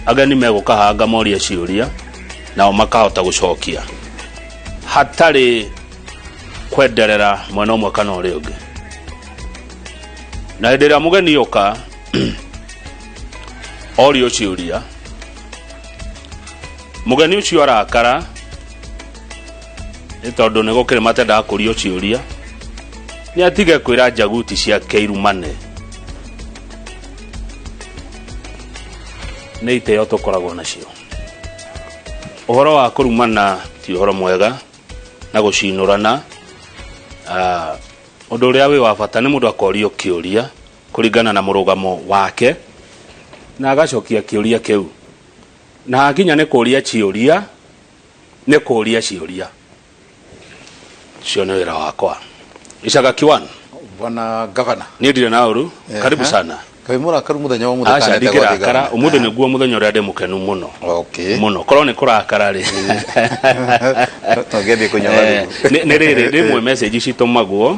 Ageni megũka haha ngamoria ciũria nao makahota gũcokia hatarĩ kwenderera mwena ũmwe kana ũrĩa ũngĩ. Na hĩndĩ ĩrĩa mũgeni oka orio ciũria, mũgeni ũcio arakara nĩ tondũ nĩ gũkĩrĩ matendaga kũrio ciũria, nĩ atige kwĩra njaguti ciake irumane. Nĩ itĩo tũkoragwo nacio. Ũhoro wa kũrumana ti ũhoro mwega na gũcinũrana. Ũndũ ũrĩa wĩ wa bata nĩ mũndũ akorio kĩũria kũringana na mũrũgamo wake na agacokia kĩũria kĩu. Na hakinya nĩ kũria ciũria, nĩ kũria ciũria. Ũcio nĩ wĩra wakwa. Icaga Kiwan. Bwana Gavana. Niĩ ndirĩ na ũru. Karibu sana. Kaĩ mũrakaru mũthenya wa ũmũthĩ Aca kana ndingĩrakara. Ũmũthĩ nĩguo mũthenya ũrĩa ndĩ mũkenu mũno. Okay. Mũno. Korwo nĩ kũrakara rĩ. Tũngĩthiĩ kũnyua marigũ. Nĩ rĩrĩ rĩmwe message citũmagwo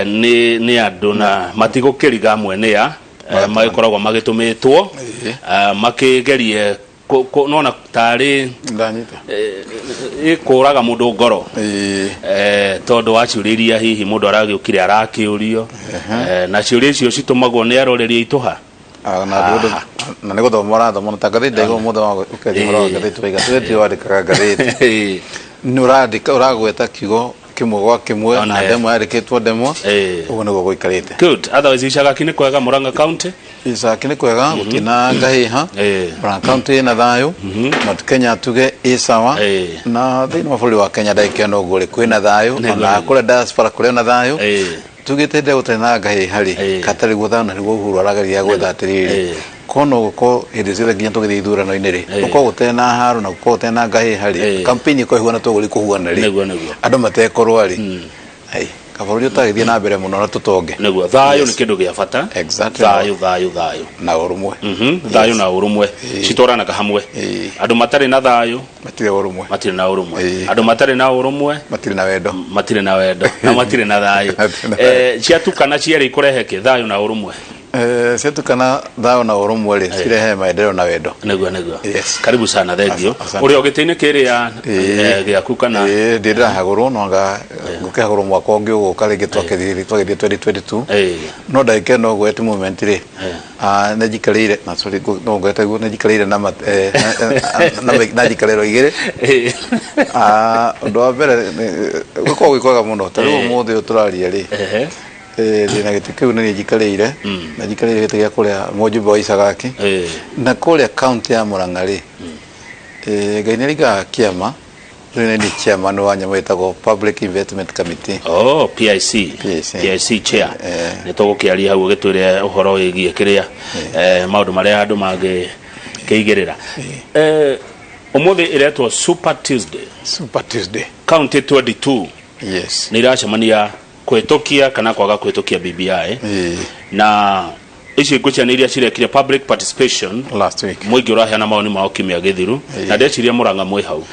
nĩ andũ na matigũkĩriga amwe nĩ a magĩkoragwo magĩtũmĩtwo makĩgerie nona tarĩ Ndanyita. Ĩkũraga mũndũ ngoro. Ĩĩ. Tondũ wa ciũria iria hihi mũndũ aragĩũkire arakĩũrio. Na ciũria icio citũmagwo nĩ aroreri aitũ ha. Ah, na andũ na nĩ gũthoma ũrathoma na ta ngathĩti ndaigua ũmũthĩ wa ũkĩaria ũhoro wa ngathĩti waiga tũgĩthiĩ wandĩkaga ngathĩti. Nĩ ũrandĩka ũragweta kiugo kĩmwe gwa kĩmwe na One. ndemwa yandĩkĩtwo ndemwa. Ũguo nĩguo gũikarĩte. Good. Otherwise Icagaki nĩ kwega Murang'a County. Icagaki nĩ kwega gũtirĩ na ngahĩha. Murang'a County ĩna thayũ. Mount Kenya tuge ĩ sawa. Na thĩinĩ wa bũrũri wa Kenya ndagĩka ĩno ũguo rĩ kwĩna thayũ. Ona kũrĩa diaspora kũrĩ ona thayũ. Tugĩte hĩndĩ ĩrĩa gũtarĩ na ngahĩha rĩ, katarĩ guo thayũ na nĩguo Uhuru arageria gwetha atĩrĩrĩ, korwo no gũkorwo hĩndĩ ciothe nginya tũgĩthiĩ ithurano-inĩ rĩ, gũkorwo gũtarĩ na haro na gũkorwo gũtarĩ na ngahĩha rĩ, campaign ĩkorwo ĩhuana ta ũguo ĩkũhuana rĩ, Nĩguo, nĩguo. andũ matekũrũa rĩ, ai, kabũrũri ũtagĩthiĩ na mbere mũno na tũtonge. Nĩguo, thayũ nĩ kĩndũ gĩa bata. Thayũ, thayũ, thayũ. Na ũrũmwe. Thayũ na ũrũmwe citwaranaga hamwe. Andũ matarĩ na thayũ matirĩ ũrũmwe. Matirĩ na ũrũmwe. Andũ matarĩ na ũrũmwe matirĩ na wendo. Matirĩ na wendo na matirĩ na thayũ. Matirĩ na thayũ. Ciatukana cierĩ ikũrehe kĩ? Thayũ na ũrũmwe. Ciatukana thayũ na ũrũmwe rĩ, cirehe maendeleo na wendo. Nĩguo, nĩguo. Yes. Karibu sana, thengio. Asante. Ũrĩ o gĩtĩ-inĩ kĩrĩa gĩaku kana? Ĩĩ, ndĩ ndĩrahagũrwo no anga ngũkĩhagũrwo mwaka ũngĩ ũgũka rĩngĩ twakĩthiĩ twagĩthiĩ 2022. No ndagĩka ĩno ũguo at moment rĩ, nĩ njikarĩire na sorry no ngwete guo nĩ njikarĩire na na njikarĩro igĩrĩ. Ũndũ wa mbere gũkoragwo gwĩ kwega mũno ta rĩu ũmũthĩ ũyũ tũraria rĩ, ndĩna gĩtĩ kĩu nĩ niĩ njikarĩire na njikarĩire gĩtĩ gĩa kũrĩa mũjumbe wa Icagaki na kũrĩa kaunti ya Murang'a rĩ, Ngai nĩ aringaga kĩama. Rĩu nĩ niĩ chairman wa nyamũ ĩtagwo Public Investment Committee. Oh, PIC. PIC. PIC chair. Nĩ tũgũkĩaria hau ũgĩtwĩre ũhoro wĩgiĩ kĩrĩa maũndũ marĩa andũ mangĩkĩigĩrĩra. Ũmũthĩ ĩretwo Super Tuesday. Super Tuesday. County 22 Yes. nĩ iracemania kũhĩtũkia kana kwaga kũhĩtũkia BBI. Na ici ngwĩciria nĩ iria cirekire public participation last week. Mũingĩ ũraheana mawoni mao kiumia gĩthiru na ndeciria Mũrang'a mwĩ hau.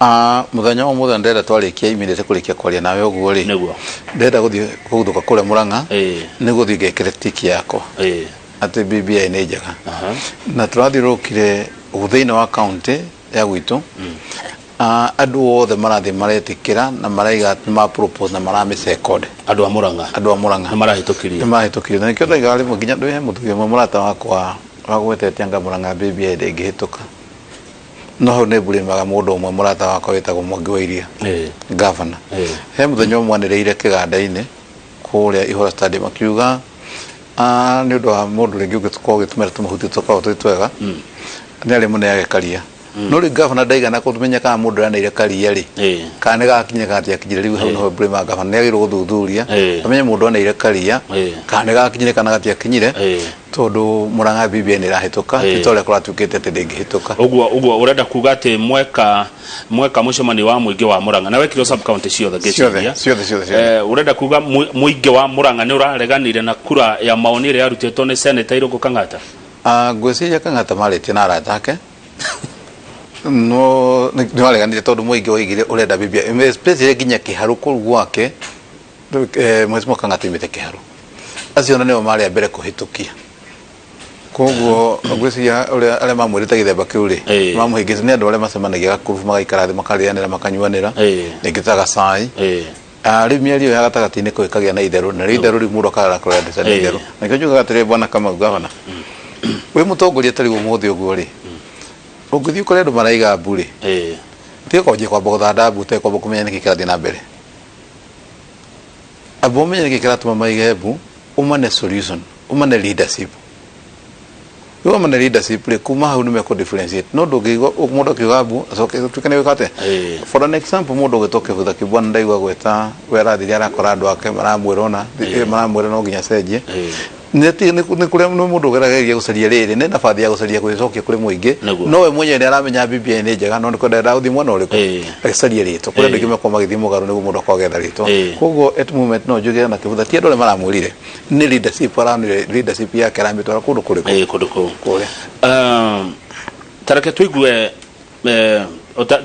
Ah, mũthenya wa ũmũthĩ ndĩrenda twarĩkia immediately kũrĩkia kwaria nawe ũguo rĩ, ndĩrenda gũthiĩ kũguthũka kũrĩa Mũrang'a nĩguo thiĩ ngekĩre tiki yakwa atĩ BBI nĩ njega. Na tũrathiũrũrũkire thĩinĩ wa county ya gwitũ, andũ othe marathiĩ maretĩkĩra na maraiga nĩ ma propose na maramĩ second. Andũ a Mũrang'a. Andũ a Mũrang'a. Nĩ marahĩtũkirie. Nĩ marahĩtũkirie. Na nĩkĩo ndaigaga rĩmwe nginya ndĩ he mũthuri ũmwe mũrata wakwa wagwetete anga Mũrang'a BBI ndĩngĩhĩtũka. No hau nĩ mburĩmaga mũndũ ũmwe mũrata wakwa wĩtagwo Mwangi wa Iria. Governor. He mũthenya ũmwe anĩrĩire kĩganda-inĩ kũrĩa Ihũra Stadium akiuga nĩ ũndũ wa mũndũ rĩngĩ ũngĩkorwo ũgĩtũmĩra tũmahuti tũkoragwo twĩ twega nĩ arĩ mũneage karia. No rĩu gavana ndaigana kũmenya kana mũndũ aneire karia rĩ, kana nĩ gakinya kana gatiakinyire. Rĩu hau nĩho blame gavana, nĩ agĩrĩirwo gũthuthuria amenye mũndũ aneire karia kana nĩ gakinyire kana gatiakinyire, tondũ Murang'a BBI nĩ ĩrahĩtũka, ti ta ũrĩa kũratuĩkĩte atĩ ndĩngĩhĩtũka. Ũguo ũrenda kuga atĩ mweka mũcemanio wa mũingĩ wa Murang'a na wekirwo sub county ciothe ngĩciria? Ciothe, ciothe, ciothe, ciothe. Ũrenda kuga mũingĩ wa Murang'a nĩ ũrareganire na kura ya maoni ĩrĩa yarutĩtwo nĩ Senator Irũngũ Kang'ata? Ah, ngwĩciria Kang'ata marĩtie na arata ake no nĩ wareganire tondũ mũingĩ waigire ũrenda BBI, especially nginya Kĩharũ kũu gwake. Mheshimiwa Kang'ata aumĩte Kĩharũ, acio ona nĩo marĩ a mbere kũhĩtũkia. Koguo ngwĩciria ũrĩa arĩa mamwĩrĩte gĩthemba kĩu rĩ, mamũhĩngĩte nĩ andũ arĩa macemanagia gakurubu, magaikara thĩ, makarĩanĩra, makanyuanĩra, rĩngĩ ta gacai. Rĩu mĩario ya gatagatĩ-inĩ kau ĩkagĩa na itherũ, na rĩu itherũ rĩu mũndũ akarara kũrĩa ndeca nĩ itherũ. Na nĩkĩo njugaga atĩrĩrĩ, bwana Kamau gavana, wĩ mũtongoria ta rĩu ũmũthĩ ũguo rĩ, ũngĩthiĩ ũkore andũ maraiga mbu rĩ, tiga kwanjia kwamba gũthanda mbu ũtekwamba kũmenya nĩkĩ kĩrathiĩ na mbere. Amba ũmenye nĩkĩ kĩratũma maige mbu, ũmane solution, ũmane leadership. Rĩu amane leadership rĩ, kuma hau nĩ mekũ differentiate. No ndũngĩigua mũndũ akiuga mbu acoke ũtuĩke nĩ gwĩka atĩa. For an example, mũndũ ũgwĩtwo Kĩbutha Kĩbwana ndaigua gwĩta we arathire arakora andũ ake maramwĩra ona maramwĩra no nginya acenjie. Nĩ nĩ kũrĩa nĩ mũndũ ũgerageria gũcaria rĩrĩ nĩ nabathi ya gũcaria gwĩcokia kũrĩ mũingĩ. No we mwenyewe nĩ aramenya BBI nĩ njega, no nĩ kwenda endaga gũthiĩ mwena ũrĩkũ, agĩcaria rĩtwa. Kũrĩ andũ aingĩ makoragwo magĩthiĩ mũgarũ nĩguo mũndũ akorwo agĩetha rĩtwa. Koguo at moment no njuge ona Kĩbutha ti andũ arĩa maramwĩrire, nĩ leadership aranire, leadership yake aramĩtwara kũndũ kũrĩkũ? Kũndũ kũu. Kũrĩa. Ta reke tũigue,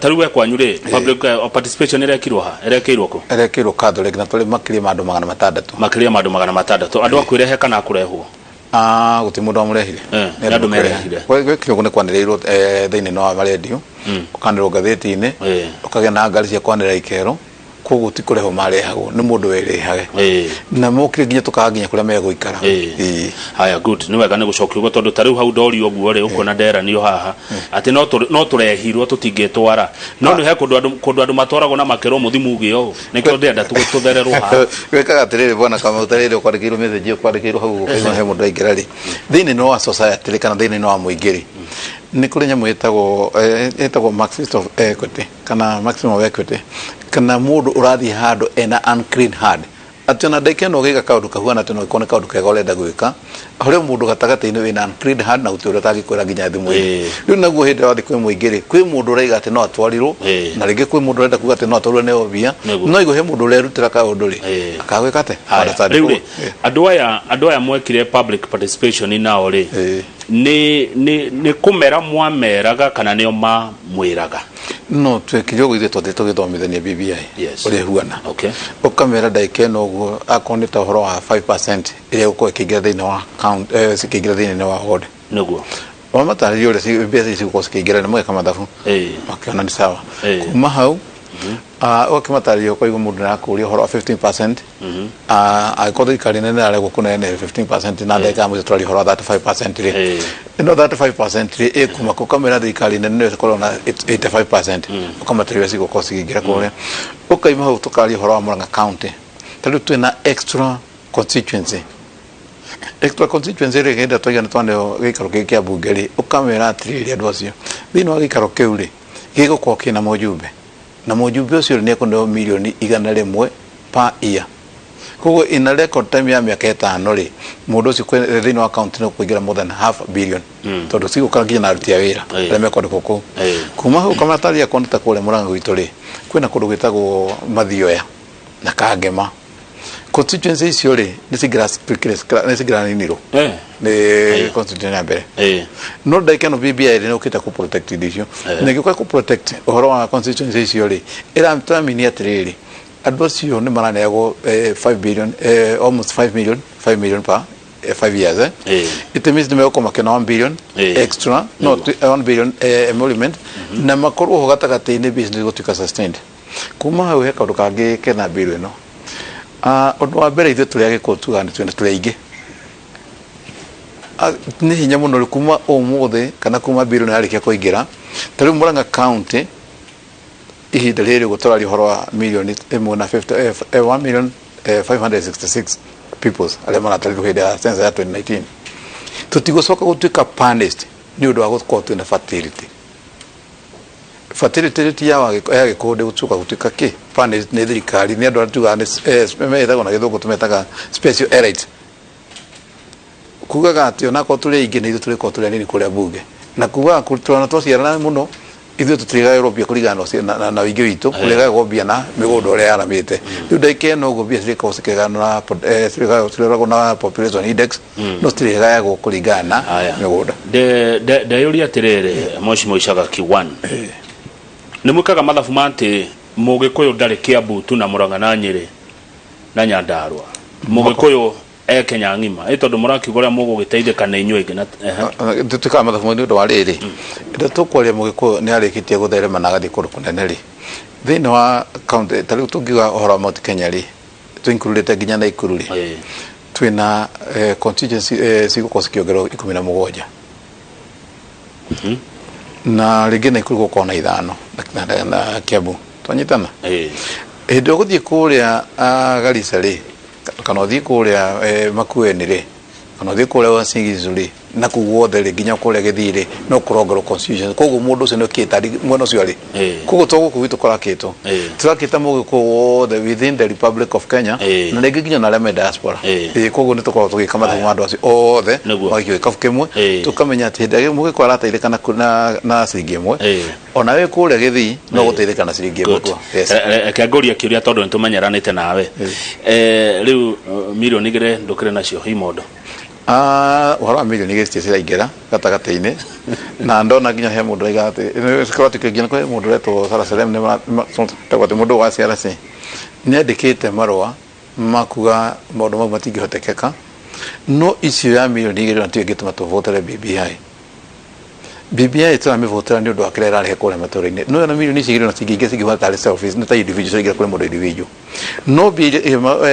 ta rĩu we kwanyu rĩ, public participation ĩrekirwo ha, ĩrekĩirwo kũ? Ĩrekĩirwo Catholic, na tũrĩ makĩria ma andũ 600. Makĩria ma andũ 600. Andũ a kwĩrehe kana a kũrehwo? Ah, gũtirĩ mũndũ wamũrehire. Nĩ andũ merehire. Gwekire ũguo nĩ kwanĩrĩirwo thĩinĩ wa marendio, ũkanĩrĩrwo ngathĩti-inĩ, ũkagĩa na ngari cia kwanĩrĩra ikero. Koguo ti kũrehwo marehagwo, nĩ mũndũ werehage. Na mokire nginya tũkaga nginya kũrĩa megũikara. Haya, good, nĩ wega nĩ gũcokia ũguo, tondũ ta rĩu hau ndorio ũguo rĩ, ũkuona nderanio haha atĩ no tũrehirwo, tũtingĩtwara, no nĩ he kũndũ andũ matwaragwo na makerwo mũthi muge ũũ, nĩkĩo ndĩrenda tũthererwo haha. Gwĩkaga atĩrĩrĩ, bwana Kamau, ta rĩrĩ ũkwandĩkĩirwo message, ũkwandĩkĩirwo hau ũkaigua he mũndũ aingĩra rĩ, thĩinĩ wa society rĩ, kana thĩinĩ wa mũingĩ rĩ, nĩ kũrĩ nyamũ ĩtagwo Marxist of equity kana maximum equity, kana mũndũ ũrathiĩ handũ ena unclean hand, atĩ ona ndagĩka ĩno ũgĩka kaũndũ kahuana atĩ no gĩkorwo nĩ kaũndũ kega ũrenda gwĩka, harĩ mũndũ gatagatĩ-inĩ wĩna unclean hand na gũtirĩ ũrĩa ũtangĩkwĩra nginya thimũ-inĩ. Rĩu naguo hĩndĩ ĩrĩa wathiĩ kwĩ mũingĩ rĩ, kwĩ mũndũ ũraiga atĩ no atwarirwo, na rĩngĩ kwĩ mũndũ ũrenda kuga atĩ no atwarirwo nĩ mbia, no igua he mũndũ ũrerutĩra kaũndũ rĩ, akagwĩka atĩa? Haya, rĩu rĩ, andũ aya mwekire public participation nao rĩ, nĩ kũmera mwameraga kana nĩo mamwĩraga? No twekire ũguo ithuĩ twathiĩ tũgĩthomithania BBI ũrĩa ĩhuana. Ũkamera ndagĩka ĩno ũguo, akorwo nĩ ta ũhoro wa 5% ĩrĩa ĩgũkorwo ĩkĩingĩra thĩinĩ wa count, cikĩingĩra thĩinĩ wa ward. Wamatarĩria ũrĩa mbeca ici cigũkorwo cikĩingĩra na mũgeka mathabu, makĩona nĩ sawa. Kuma hau ũgakĩmatarĩria, ũkaigua mũndũ nĩarakũria ũhoro wa 15%, angĩkorwo thirikari nene ĩraregwo kũneana 15% na ndagĩka ya mũico tũraria ũhoro wa 35% rĩ, ĩno 35% rĩ ĩkuma kũ? Ũkamĩra thirikari nene nĩyo ĩkoragwo na 85%, ũkamatarĩria cigũkorwo cikĩingĩra kũrĩa. Ũkaima hau tũkaria ũhoro wa Murang'a County, ta rĩu twĩna extra constituency. Extra constituency rĩ, hĩndĩ ĩrĩa twaiga nĩ twaneo gĩikaro kĩngĩ kĩa mbunge rĩ, ũkamera atĩrĩrĩ, andũ acio thĩinĩ wa gĩikaro kĩu rĩ, gĩgũkorwo kĩna mũjumbe, na mũjumbe ũcio rĩ, nĩ ekũneo mirioni 100 per year. Koguo in a record time ya mĩaka 5 rĩ, mũndũ ũcio thĩinĩ wa county nĩ kũingĩra more than half a billion, tondũ cigũka nginya na aruti a wĩra arĩa mekwandĩkwo kũu. Kuma hau ũkamataria kuona ta kũrĩa Murang'a gwitũ rĩ, kwĩna kũndũ gwĩtagwo Mathioya na Kangema. Constituency icio rĩ, nĩ cingĩraninirwo nĩ constituency ya mbere, no ndagĩka ĩno BBI rĩ, nĩ ũkĩte kũ protect indo icio. Na ĩgĩũka kũ protect ũhoro wa constituency icio rĩ, ĩratũramini atĩrĩrĩ, andũ acio nĩ maraneagwo 5 billion, almost 5 million, 5 million per 5 years. It means nĩ megũkorwo makĩona 1 billion extra, no 1 billion emolument, na makorwo ho gatagatĩ-inĩ business gũtuĩka sustained. Kuma hau he kaũndũ kangĩ kena bill ĩno. Ũndũ wa mbere, ithuĩ tũrĩ Agĩkũyũ tugaga nĩ twĩna tũrĩ aingĩ. Nĩ hinya mũno rĩ kuma ũmũthĩ kana kuma bill ĩno yarĩkia kũingĩra, ta rĩu Murang'a County ihinda rĩrĩ ũguo tũraria ũhoro wa mirioni 1 na 50, 1 million 566 peoples arĩa maratarirwo hĩndĩ ya census ya 2019, tũtigũcoka gũtuĩka punished nĩ ũndũ wa gũkorwo twĩna fertility. Fertility rate ya Gĩkũyũ ndĩgũcoka gũtuĩka kĩ punished nĩ thirikari, nĩ andũ arĩa tugaga nĩ metagwo na gĩthũngũ tũmetaga special elite, kugaga atĩ onakorwo tũrĩ aingĩ, nĩ ithuĩ tũrĩkorwo tũrĩ anini kũrĩa bunge, na kugaga tũrona twaciarana mũno, ithuĩ tũtirĩgaĩrwo mbia kũringana na ũingĩ witũ, kũrĩgaĩrwo mbia na mĩgũnda ũrĩa yaramĩte. Rĩu ndagĩka ĩno ũguo mbia cirĩkorwo cikĩgayanwo na cirĩroragwo na population index, no citirĩgayagwo kũringana na mĩgũnda. Ndeyũria atĩrĩrĩ, Mheshimiwa Icagaki 1, nĩ mwĩkaga mathabu ma atĩ Mũgĩkũyũ ndarĩ Kiambu tu na Murang'a na Nyĩrĩ na Nyandarua? Mũgĩkũyũ E Kenya ng'ima ĩ tondũ mũrakiuga ũrĩa mũgũgĩteithĩka nĩ inyuĩ aingĩ na ehe. Tũtikaga mathabu nĩ ũndũ wa rĩrĩ, rĩrĩa tũkwaria Mũgĩkũyũ nĩ arĩkĩtie gũtherema na agathiĩ kũndũ kũnene rĩ, thĩinĩ wa county ta rĩu tũngiuga ũhoro wa Mount Kenya rĩ, tũ include nginya Naikuru rĩ, twĩna constituency cigũkorwo cikĩongererwo 17, na rĩngĩ Naikuru gũkorwo na 5 na Kiambu. Twanyitana? Hĩndĩ ĩyo gũthiĩ kũrĩa Garissa rĩ, kana ũthiĩ kũrĩa Makueni rĩ, kana ũthiĩ kũrĩa Uasin Gishu rĩ, na kũu guothe rĩ, nginya kũrĩa Gĩthii rĩ, no kũrongerwo constituency. Koguo mũndũ ũcio nĩ ũkĩta mwena ũcio rĩ, koguo to gũkũ gwitũ kũrakĩtwo, tũrakĩta Mũgĩkũyũ wothe within the Republic of Kenya, na rĩngĩ nginya na arĩa me diaspora. Koguo nĩ tũkoragwo tũgĩka mathabu ma andũ acio othe, magakio gĩkabu kĩmwe, tũkamenya atĩ hĩndĩ ĩrĩa Mũgĩkũyũ arateithĩka na ciringi 1, ona wĩ kũrĩa Gĩthii no gũteithĩka na ciringi 1 kuo. Yes. Reke ngũrie kĩũria tondũ nĩ tũmenyeranĩte nawe. Rĩu 2 mirioni ndũkĩrĩ nacio imondo? Ah, ũhoro wa 2 mirioni citirĩ ciraingĩra gatagatĩ-inĩ, na ndona nginya he mũndũ ũraiga atĩ kũratuĩka nginya kwĩ mũndũ ũretwo Sarah Serem, nĩ atĩ mũndũ wa CRC nĩ andĩkĩte marũa makuga maũndũ mau matingĩhotekeka, no icio ya 2 mirioni na tiyo ĩngĩtũma tũvotere BBI. BBI tũramĩvotera nĩ ũndũ wa kĩrĩa ĩrarehe kũrĩa matũũra-inĩ, no ona mirioni ici 2 na cingĩingĩ cingĩhota tarĩ selfish, nĩ ta individual ciraingĩra kũrĩ mũndũ individual, no mbia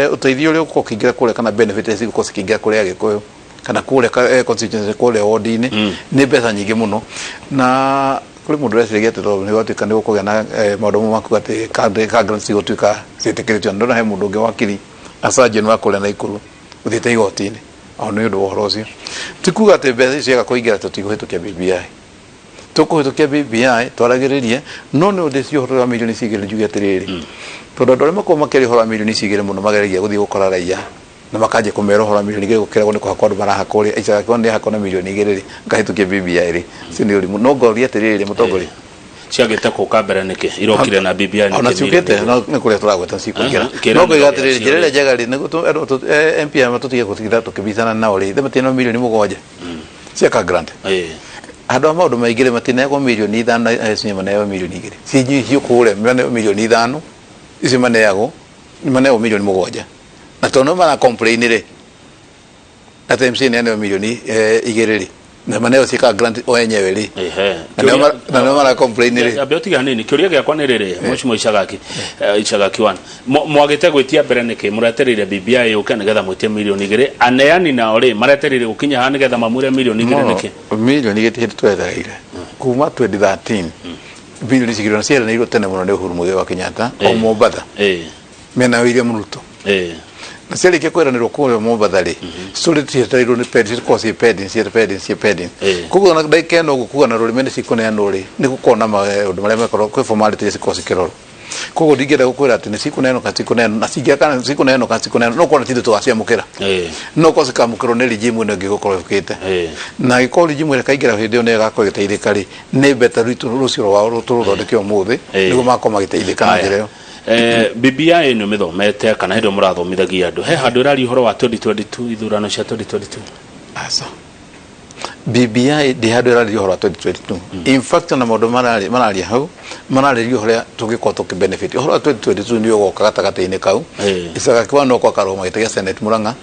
ũteithio ũrĩa ũgũkorwo ũkĩingĩra kũrĩa kana benefit iria cigũkorwo cikĩingĩra kũrĩa Agĩkũyũ kana kũrĩa constituency, kũrĩa ward-inĩ, nĩ mbeca nyingĩ mũno. Na kũrĩ mũndũ ũreciragia atĩ tondũ nĩ gwatuĩka nĩ gũkũgĩa na maũndũ mamwe makuga atĩ ka grants cigũtuĩka ciĩtĩkĩrĩtio, na ndona he mũndũ ũngĩ wakiri a surgeon wa kũrĩa Naikuru ũthiĩte igoti-inĩ o nĩ ũndũ wa ũhoro ũcio. Ti kuga atĩ mbeca icio ciaga kũingĩra tũtikũhĩtũkia BBI, tũkũhĩtũkia BBI twaragĩrĩrie, no nĩ ũndũ ũcio ũhoro wa 2 mirioni njuge atĩrĩrĩ, tondũ andũ arĩa makoragwo makĩaria ũhoro wa 2 mirioni mũno mageragia gũthiĩ gũkora raia na makanjia kũmera ũhoro wa 2 mirioni gũkĩragwo nĩ kũhakwo andũ marahakwo rĩ, icagakĩwa nĩ hakwo na 2 mirioni rĩ, ngahĩtũkia BBI rĩ, ũcio nĩ ũrimũ. No ngoria atĩrĩrĩ, mũtongoria, Ciagĩte kũka mbere nĩkĩ irokire na BBI nĩkĩ? Ona ciũkĩte no nĩ kũrĩa tũragweta cikũingĩra. No ngoiga atĩrĩrĩ, njĩra ĩrĩa njega rĩ, nĩguo MP aya tũtige gũtinda tũkĩbicana nao rĩ, ithe matineo 7 mirioni cia ka grant handũ ha maũndũ maingĩ rĩ, matineagwo 5 mirioni na cinya maneagwo 2 mirioni cinyihio kũrĩa maneagwo 5 mirioni icio maneagwo, maneagwo 7 mirioni, na tondũ nĩo mara complain rĩ atĩ MCA nĩ aneo 2 mirioni rĩ, na maneo ciĩka grant o enyewe rĩ, na nĩo mara complain rĩ. Ambe ũtige hanini, kĩũria gĩakwa nĩ rĩrĩ, Mheshimiwa Icagaki, Icagaki one, mwagĩte gwĩtia mbere nĩkĩ? Mũretereire BBI yũke nĩgetha mwĩtie 2 mirioni? Aneani nao rĩ, maretereire gũkinya haha nĩgetha mamwĩre 2 mirioni nĩkĩ? 2 mirioni hĩndĩ twetereire kuma 2013, 2 mirioni na ciaranĩirwo tene mũno nĩ Uhuru Muigai wa Kenyatta o Mombatha mena William Ruto, na ciarĩkia kwĩranĩrwo kũrĩa Mombatha rĩ, citũrĩte cietereirwo nĩ pending, cikorwo ciĩ pending, ciĩ pending, ciĩ pending. Koguo ona ndagĩka ĩno ũguo kuga na rũrĩmĩ nĩ cikũneanwo rĩ, nĩ gũkorwo na maũndũ marĩa mekorwo kwĩ formality iria cikorwo cikĩrorwo. Koguo ndingĩenda gũkwĩra atĩ nĩ cikũneanwo kana cikũneanwo, na cingĩaga kana cikũneanwo kana cikũneanwo, no korwo ti ithuĩ tũgaciamũkĩra, no korwo cikamũkĩrwo nĩ regime ĩno ĩngĩ gũkorwo ĩũkĩte, na angĩkorwo regime ĩrĩa ĩkaingĩra hĩndĩ ĩyo nĩyo ĩgakorwo ĩgĩteithĩka rĩ, nĩ better rwitũ rũcio rwao tũrũthondeke ũmũthĩ, nĩguo magakorwo magĩteithĩka na njĩra ĩyo. BBI nĩ ũmĩthomete kana hĩndĩ ĩyo mũrathomithagia andũ, he handũ ĩraria ũhoro wa 2022, ithurano cia 2022? Aca, BBI ndĩ handũ ĩrarĩria ũhoro wa 2022. In fact, ona maũndũ mararia hau mararĩria ũhoro ũrĩa tũngĩkorwo tũkĩ benefit. Ũhoro wa 2022 nĩ ũgoka gatagatĩ-inĩ kau. Icagaki wa no akarũgama gĩtĩ gĩa Senate Murang'a,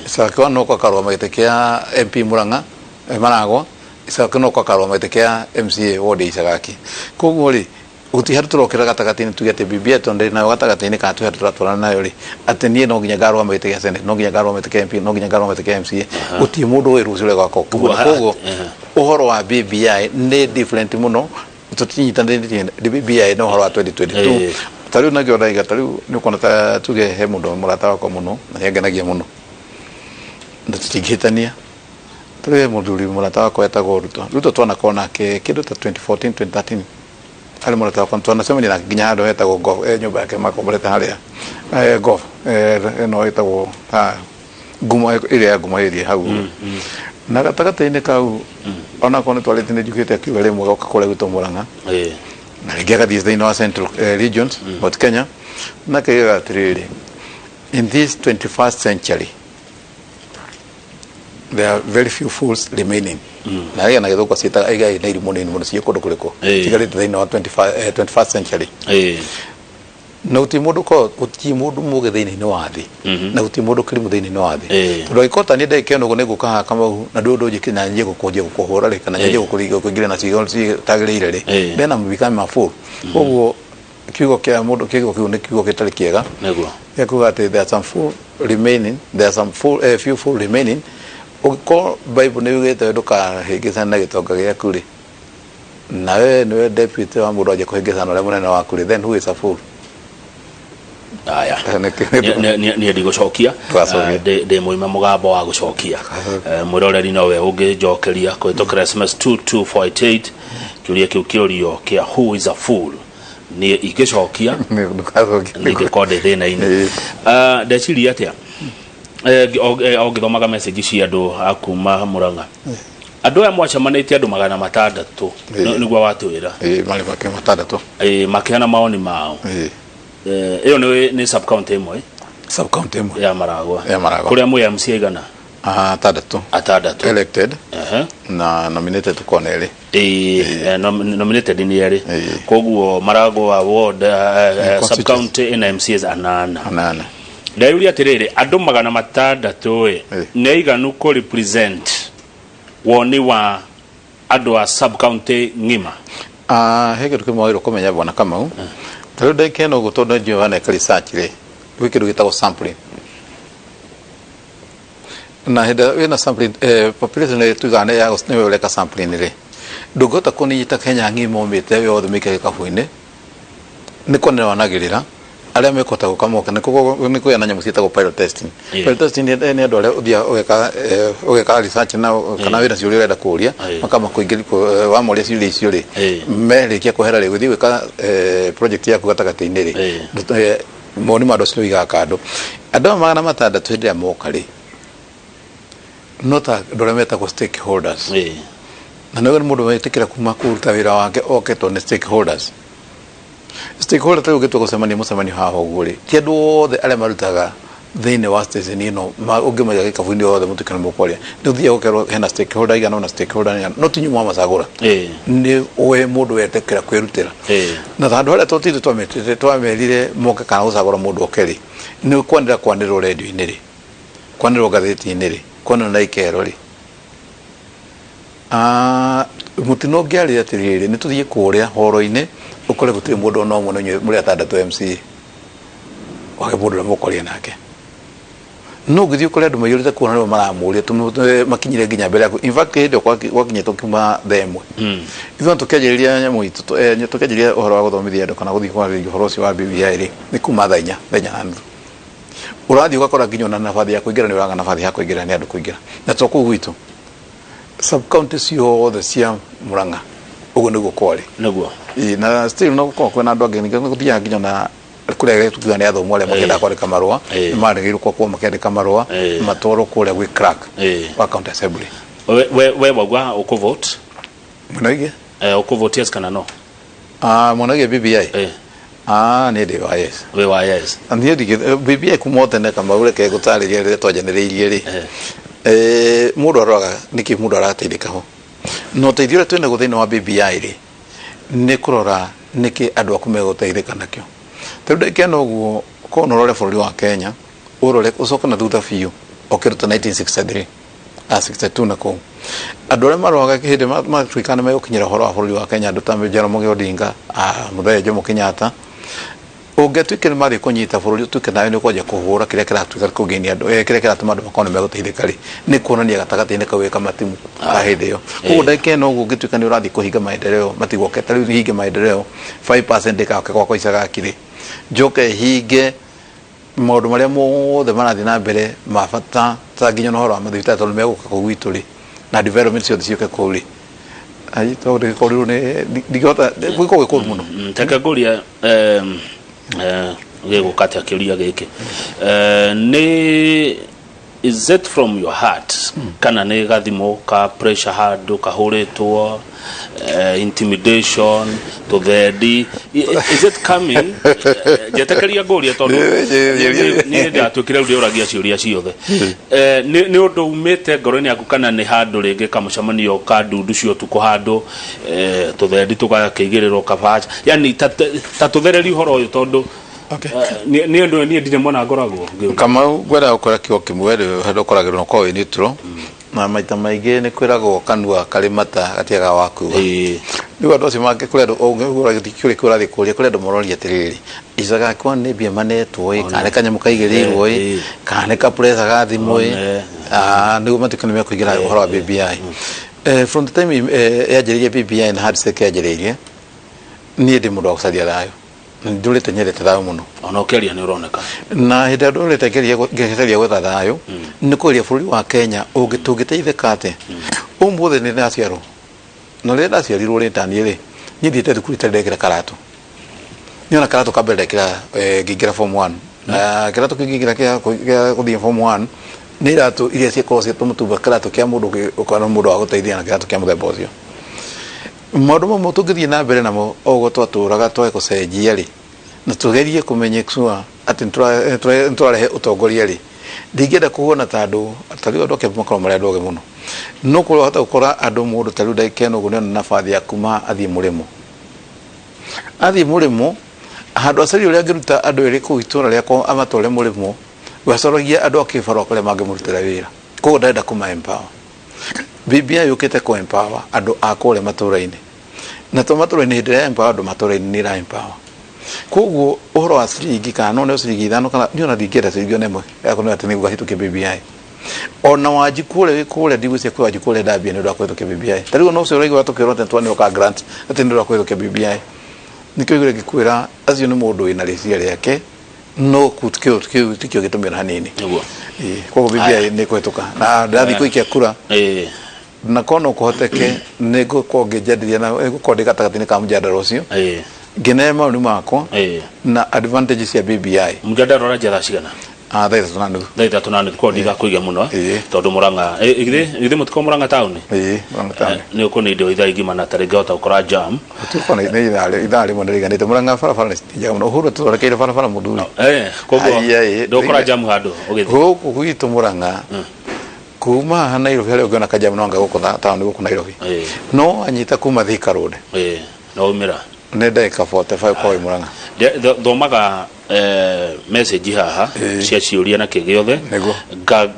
Icagaki wa no akarũgama gĩtĩ kĩa MP Murang'a, Maragwa, Icagaki no akarũgama gĩtĩ kĩa MCA ward ya Icagaki. Koguo rĩ, gũtirĩ handũ tũrokĩra gatagatĩ-inĩ tuge atĩ BBI tondũ ndĩ nayo gatagatĩ-inĩ kana twĩ handũ tũratwarana nayo rĩ, atĩ niĩ no nginya ngarũgama gĩtĩ gĩa Senate, no nginya ngarũgama gĩtĩ kĩa MP, no nginya ngarũgama gĩtĩ kĩa MCA. Gũtirĩ mũndũ ũĩ rũciũ ũrĩa gũgakorwo. Koguo ũhoro wa BBI nĩ different mũno, tũtinyitanĩtie BBI na ũhoro wa 2022. Ta rĩu nakĩo ndaiga, ta rĩu nĩ ũkuona ta tuge he mũndũ mũrata wakwa mũno na nĩangenagia mũno na tũtingĩhĩtania. Ta rĩu he mũthuri mũrata wakwa etagwo Ruto. Ruto twanakorwo nake kĩndũ ta 2014, 2013, arĩ mũrata wakwa, twanacemania nake nginya handũ hetagwo golf, nyũmba yake makomborete harĩa golf ĩno ĩtagwo ngumo ĩrĩa ya ngumo ĩrĩa hau, na gatagatĩ-inĩ kau onakorwo nĩ twarĩte nĩ njugĩte akiuga rĩmwe goka kũrĩa gwitũ Murang'a, na rĩngĩ agathiĩ thĩinĩ wa Central regions, Mount Kenya, na akaigaga atĩrĩrĩ, in this 21st century there are very few fools remaining, na agĩa na gĩthũngũ ciĩtaga aigai na irimũ nini mũno ciĩ kũndũ kũrĩkũ cigarĩte thĩinĩ wa 21st century. Na gũtirĩ mũndũ korwo gũtirĩ mũndũ mũgĩ thĩinĩ wa thĩ, na gũtirĩ mũndũ kĩrimũ thĩinĩ wa thĩ. Tondũ angĩkorwo ta niĩ ndagĩka ĩno ũguo nĩngũka haha Kamau na ndũĩ ũndũ ũnjĩkire na nyanjie gũkũnjia gũkũhũra rĩ, kana nyanjie gũkũingĩria na ciugo citagĩrĩire rĩ, then I'm becoming a fool. Koguo kiugo kĩa mũndũ, kiugo kĩu nĩ kiugo gĩtarĩ kĩega. Gĩa kuga atĩ there are some fool remaining, there are some fool, few fool remaining. Ũngĩkorwo Bible nĩ yugĩte ndũkahĩngĩcane na gĩtonga gĩaku rĩ, na we nĩwe deputy wa mũndũ anjia kũhĩngĩcana na ũrĩa mũnene waku rĩ, then who is a fool? Aya. Niĩ ndigũcokia. Ndũgacokie. Ndĩ mũima mũgambo wa gũcokia. Mwĩroreri nowe ũngĩnjokeria kũhĩtũkĩra SMS 22488 kĩũria kĩu kĩũrio kĩa who is a fool. Niĩ ingĩcokia Ndũgacokie. ningĩkorwo ndĩ thĩna-inĩ. Ndeciria atĩa, o ngĩthomaga message cia andũ a kuma Murang'a, andũ aya mwacemanĩtie andũ 600, nĩguo watwĩra? Ĩĩ, marĩ make 600. Makĩheana mawoni mao. Ĩyo nĩ sub county ĩmwe? Sub county ĩmwe. Ya Maragwa? Ya Maragwa. Kũrĩa mwĩ MC aigana? 6. 6. Elected. Na nominated tukorwo nĩ 2. Ĩĩ, nominated nĩ 2. Koguo Maragwa ward, sub county ĩna MCAs 8. 8. Ndeyũria atĩrĩrĩ, andũ 600 ĩ, nĩ aiganu kũ represent woni wa andũ a sub county ng'ima? Ah, he kĩndũ kĩmwe wagĩrĩirwo kũmenya, bwana Kamau. Ta rĩu ndagĩka ĩno ũguo, tondũ nĩnjũĩ waneka research rĩ, gwĩ kĩndũ gĩtagwo sampling. Na hĩndĩ ĩrĩa wĩna sampling, population ĩrĩa tugaga nĩ ya nĩwe ũreka sampling rĩ, ndũngĩhota kũnyita Kenya ng'ima ũmĩte yothe mĩke gĩkabũ-inĩ. Nĩ kwanĩrĩra wanagĩrĩra arĩa mekũhota gũka moke. Nĩ kũgĩa na nyamũ ciĩtagwo pilot testing. Pilot testing nĩ andũ arĩa ũthiaga ũgeka research nao, kana wĩna ciũria ũrenda kũũria, makamba kũingĩria wamoria ciũria icio rĩ, merĩkia kwehera rĩ, gũthiĩ gwĩka project yaku gatagatĩ-inĩ rĩ, mawoni ma andũ acio nĩ ũigaga kando. Andũ aya 600 hĩndĩ ĩrĩa moka rĩ, no ta andũ arĩa metagwo stakeholders, na nĩ mũndũ wetĩkĩra kuma kũruta wĩra wake oke tondũ nĩ stakeholders. Stakeholder ta rĩu ũngĩtua gũcemania mũcemanio haha ũguo rĩ, ti andũ othe arĩa marutaga thĩinĩ wa station ĩno ũngĩmaiga gĩkabu-inĩ othe mũtuĩke nĩ mũkwaria. Nĩ ũthiaga ũkerwo hena stakeholder igana ũna, stakeholder igana, no ti inyuĩ mwamacagũra. Nĩ we mũndũ wetĩkĩra kwĩrutĩra. Na handũ harĩa tũtire twametĩte twamerire moke kana gũcagũra mũndũ oke rĩ, nĩ kwanĩrĩra kwanĩrĩrwo redio-inĩ rĩ, kwanĩrĩrwo ngathĩti-inĩ rĩ, kwanĩrĩrwo na ikero rĩ. Ah, mũtino ũngĩarĩ atĩrĩrĩ, nĩ tũthiĩ kũrĩa horo-inĩ ũkore gũtirĩ mũndũ ona ũmwe, no inyuĩ mũrĩ 6 MCA, wage mũndũ ũrĩa mũkwaria nake. No ũngĩthiĩ ũkore andũ maiyũrĩte kuona nĩo maramũria, makinyire nginya mbere yaku. In fact, hĩndĩ ĩyo gwakinyĩte tũkiuma thaa 1, ithuĩ tũkĩanjĩrĩria nyamũ itũ, tũkĩanjĩrĩria ũhoro wa gũthomithia andũ kana gũthiĩ kwarĩrĩria ũhoro ũcio wa BBI rĩ, nĩ kuma thaa 4, thaa 4:30. Ũrathiĩ ũgakora nginya ona nabathi ya kũingĩra nĩ ũraga nabathi ya kũingĩra nĩ andũ kũingĩra. Na to kũu gwitũ, sub county ciothe cia Murang'a ũguo nĩguo kwarĩ. Ĩĩ, na still no gũkorwo kwĩna andũ angĩ ningĩ gũthiaga nginya na kũrĩa tukiuga nĩ athomu arĩa makĩendaga kwandĩka marũa, nĩ maregeirwo kwa makĩandĩka marũa matwarwo kũrĩa gwĩ clerk wa county assembly. We wauga ũkũvote? Mwena wĩgiĩ Ũkũvote yes kana no? Ah, mwena wĩgiĩ BBI? Ah, niĩ ndĩ wa yes. Wĩ wa yes? Niĩ ndigĩ BBI kuma o tene. Kamau, reke ngũtarĩrie rĩrĩa twanjanĩrĩirie rĩ, mũndũ aroraga nĩkĩ mũndũ arateithĩka ho, na ũteithio ũrĩa twĩnaguo thĩinĩ wa BBI rĩ, nĩ kũrora nĩkĩ andũ aku megũteithĩka nakĩo. Ta rĩu ndagĩka ĩno ũguo, korwo no ũrore bũrũri wa Kenya, ũrore ũcoke na thutha biũ o kĩndũ ta 1963 a 62 na kũu, andũ arĩa marũaga hĩndĩ matuĩka nĩ megũkinyĩra ũhoro wa bũrũri wa Kenya, andũ ta Jaramogi Odinga, Mũthee Jomo Kenyatta, ũngĩatuĩkire nĩ mathiĩ kũnyita bũrũri, ũtuĩke nawe nĩ ũkwanjia kũhũra kĩrĩa kĩratuĩka kũgenia andũ, kĩrĩa kĩratũma andũ makorwo nĩ megũteithĩka rĩ, nĩ kuonania gatagatĩ-inĩ kau wĩ kamatimu ka hĩndĩ ĩyo. Koguo ndagĩka ĩno ũguo, ũngĩtuĩka nĩ ũrathiĩ kũhinga maendeleo matigoke, ta rĩu hinge maendeleo 5% ĩgoke gwakwa Icagaki rĩ, njoke hinge maũndũ marĩa mothe marathiĩ na mbere ma bata ta nginya na ũhoro wa mathibitarĩ tondũ megũka kũu gwitũ rĩ, na development ciothe ciũke kũu rĩ, ai tondũ ndĩgĩkorirwo nĩ ndingĩhota gwĩkwo gwĩ kũru mũno. Reke ngũrie, gĩgũka atĩa kĩũria gĩkĩ, nĩ is it from your heart kana nĩ gathimo ka pressure handũ kahũrĩtwo, intimidation, tũthendi? Is it coming? Njetĩkĩria ngũrie tondũ niĩ ndatuĩkire rĩu ndĩũragia ciũria ciothe. Nĩ ũndũ umĩte ngoro-inĩ yaku kana nĩ handũ rĩngĩ kamũcemanio ka ndundu cia ũtukũ handũ, tũthendi tũgakĩigĩrĩrwo kabaca, yani ta tũthererie ũhoro ũyũ tondũ Okay. Niĩ ndũ niĩ ndirĩ mwana ngoragwo ngĩũria. Kamau, ngwenda gũkwĩra kiugo kĩmwe rĩ, handũ ũkoragĩrwo na ũkorwo wĩ neutral, na maita maingĩ nĩ kwĩragwo kanua karĩ mata gatiagaga wa kuga. Rĩu andũ acio mangĩ, kũrĩ andũ ũngĩgũra kĩũria kĩu ũrathiĩ kũria, kũrĩ andũ maroria atĩrĩrĩ, ica gakwa nĩ mbia manetwo ĩ, kana nĩ kanyamũ kaigĩrĩirwo ĩ, kana nĩ ka pressure ga thimũ ĩ. One. Ah, nĩguo matuĩke nĩ mekũingĩra ũhoro wa BBI. From the time yanjĩrĩirie BBI na handshake yanjĩrĩirie, niĩ ndĩ mũndũ wa gũcaria thayũ na ndũrĩte nyendete thayũ mũno. Ona ũkĩaria nĩ ũroneka. Na hĩndĩ ĩrĩa ndũrĩte ngĩgeria gwetha thayũ nĩ kũgeria bũrũri wa Kenya ũngĩ tũngĩteithĩka atĩa. Ũmũthĩ nĩ ndaciarwo, na rĩrĩa ndaciarirwo rĩ, taniĩ rĩ, niĩ thiĩte thukuru itarĩ ndekĩra karatũ. Niĩ ona karatũ ka mbere ndekĩra ngĩingĩra form 1. Na kĩratũ kĩu ngĩingĩra kĩa gũthiĩ form 1 nĩ iratũ iria cikoragwo cia tũmũtumba, kĩratũ kĩa mũndũ ũkorwo mũndũ wa gũteithia na kĩratũ kĩa mũthemba ũcio. Maũndũ mamwe tũngĩthiĩ na mbere namo o ũguo twatũraga twage gũcenjia rĩ, na tũgerie kũmenya sure atĩ nĩtũrarehe ũtongoria rĩ, ndingĩenda kũhuana ta andũ ta rĩu andũ a Kiambu makoragwo marĩ andũ ogĩ mũno, no kũrĩa wahota gũkora andũ mũndũ ta rĩu ndagĩka ĩno ũguo nĩona nabathi ya kuma athiĩ mũrĩmo, athiĩ mũrĩmo handũ acarie ũrĩa angĩruta andũ erĩ kũu itũra rĩakwa amatware mũrĩmo, we acoragia andũ a kĩbarũa kũrĩa mangĩmũrutĩra wĩra. Koguo ndarenda kũma empower. BBI yũkĩte kũ empower andũ a kũrĩa matũra-inĩ, na to matũra-inĩ, hĩndĩ ĩrĩa empower andũ matũra-inĩ nĩ ĩra empower. Koguo ũhoro wa ciringi kana no neo ciringi 5 kana niĩ ona ndingĩenda ciringi ona ĩmwe ya kuona atĩ nĩguo ngahĩtũkia BBI. Ona Wanjikũ ũrĩa wĩ kũrĩa, ndigwĩciria kwĩ Wanjikũ ũrĩa ndambia nĩ ũndũ wa kũhĩtũkia BBI. Ta rĩu ona ũcio ũraigua tũkĩrwo atĩ nĩtwaneo ka grant atĩ nĩ ũndũ wa kũhĩtũkia BBI, nĩkĩo ũiguire ngĩkwĩra acio nĩ mũndũ wĩna rĩciria rĩake, no kĩu tikĩo gĩtũmi ona hanini. Nĩguo. Koguo BBI nĩ kũhĩtũka na ndathiĩ gũikia kura, na korwo no kũhoteke nĩ ngũkorwo ngĩnjandiria na ngũkorwo ndĩ gatagatĩ-inĩ ka mũjadara ũcio, ngĩnee maũni makwa na advantage cia BBI. Mũjadara ũranjia thaa cigana? Ah, thaa 3:30. Thaa 3:30. Korwo ndigakũiga mũno, tondũ Mũrang'a, githĩ mũtikorwo Mũrang'a taũni? Ĩĩ, Mũrang'a taũni. Nĩ ũkũninda ithaa igima na tarĩngĩ hota gũkora jam. Tũkorwo nĩ ithaa 1 nĩ rĩiganĩte. Mũrang'a barabara nĩ njega mũno. Uhuru tũthondekeire barabara mũthuri. Koguo Ai, ai, ndũgũkora jam handũ ũgĩthiĩ. Gũkũ gwitũ Mũrang'a, kuma haha Nairobi harĩa ũngĩona kajamu no anga gũkũ taũni gũkũ Nairobi. No anyita kuma Thika Road. No umĩra. Nĩ ndagĩka 45 kwa Mũrang'a. Thomaga message haha cia ciũria na kĩ gĩothe. Nĩguo.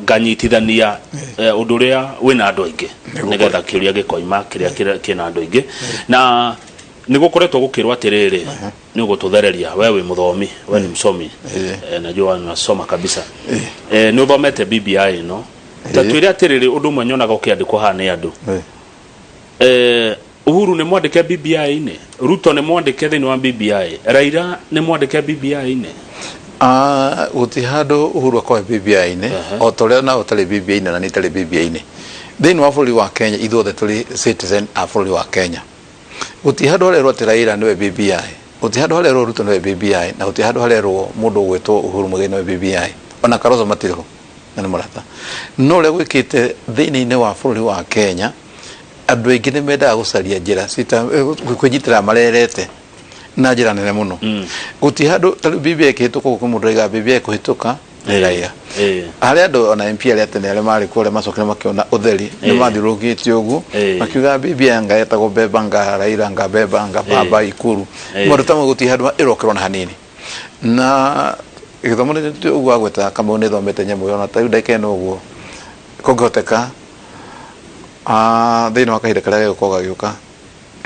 Nganyitithania ũndũ ũrĩa wĩna andũ aingĩ Nĩguo. nĩgetha kĩũria gĩkoima kĩrĩa kĩna andũ aingĩ. Na nĩ gũkoretwo gũkĩrwo atĩrĩrĩ, nĩ ũgũtũthereria, we wĩ mũthomi, we ni msomi. Najua unasoma kabisa. Nĩ ũthomete BBI ĩno, ta twĩre atĩrĩrĩ, ũndũ ũmwe nyonaga ũkĩandĩkwo haha nĩ andũ, Uhuru nĩ mwandĩke BBI-inĩ, Ruto nĩ mwandĩke thĩinĩ wa BBI, Raila nĩ mwandĩke BBI-inĩ. Ah, gũtirĩ handũ Uhuru akorwo BBI-inĩ, o ta ũrĩa nawe ũtarĩ BBI-inĩ na niĩ itarĩ BBI-inĩ. Thĩinĩ wa bũrũri wa Kenya ithuothe tũrĩ citizen a bũrũri wa Kenya. Gũtirĩ handũ harerwo atĩ Raila nĩwe BBI, gũtirĩ handũ harerwo Ruto nĩwe BBI, na gũtirĩ handũ harerwo mũndũ ũgwĩtwo Uhuru Muigai nĩwe BBI. Ona Kalonzo matirĩ ho na nĩ mũrata. No ũrĩa gwĩkĩte thĩinĩ-inĩ wa bũrũri wa Kenya, andũ aingĩ nĩ mendaga gũcaria njĩra kwĩnyitĩrĩra marerete na njĩra nene mũno. Gũtirĩ handũ ta rĩu BBI ĩkĩhĩtũka gũkũ mũndũ arauga BBI kũhĩtũka nĩ Raila. Harĩ andũ ona MP arĩa tene arĩa marĩ kuo arĩa macokire makĩona ũtheri nĩ mathiũrũrũkĩte ũguo makiuga BBI anga yetagwo Beba nga Raila nga Beba nga Baba Ikuru. Maũndũ ta mau gũtirĩ handũ ĩrokerwo na hanini. Na gĩthomo nĩ ũguo agweta Kamau nĩ thomete nyamũ ĩyo, ona ta rĩu ndagĩka ĩno ũguo kũngĩhoteka, thĩinĩ wa kahinda karĩa gegũkorwo gagĩũka,